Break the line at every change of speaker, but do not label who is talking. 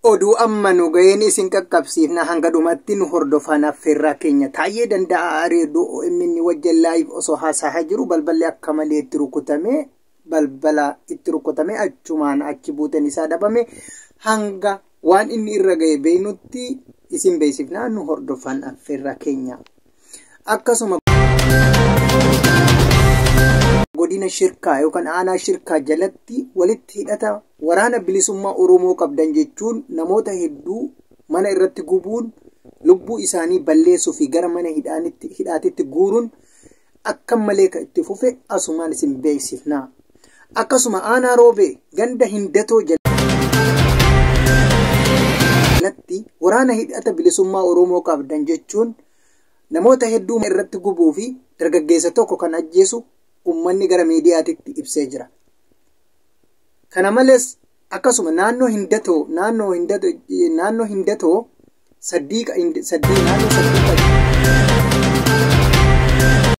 Oduu amma nu ga'een isin qaqqabsiifna, hanga dhumatti nu hordofaan affeerraa keenya. Taayyee Danda'a reediyoo OMN wajjin live osoo haasahaa jiru balballi akka malee itti rukutame, balbala itti rukutame, achumaan achi buuteen isaa dhabame. Hanga waan inni irra ga'e beeknutti isin beeksifnaa, nu hordofaan affeerraa keenya. Akkasuma godina Shirkaa yookaan aanaa Shirkaa jalatti walitti hidhata Waraana Bilisummaa Oromoo qabdan jechuun namoota hedduu mana irratti gubuun, lubbuu isaanii balleessuu fi gara mana hidhaatitti guuruun akka malee kan itti fufe asumaan isin beeksifna. Akkasuma aanaa Roobee ganda Hindatoo jalatti waraana hidhata bilisummaa Oromoo qabdan jechuun namoota hedduu irratti gubuu fi dargaggeessa tokko kan ajjeesu uummanni gara miidiyaatitti ibsee jira. Kana malees akkasuma naannoo Hindatoo Saddiiqa Saddii naannoo Saddiiqa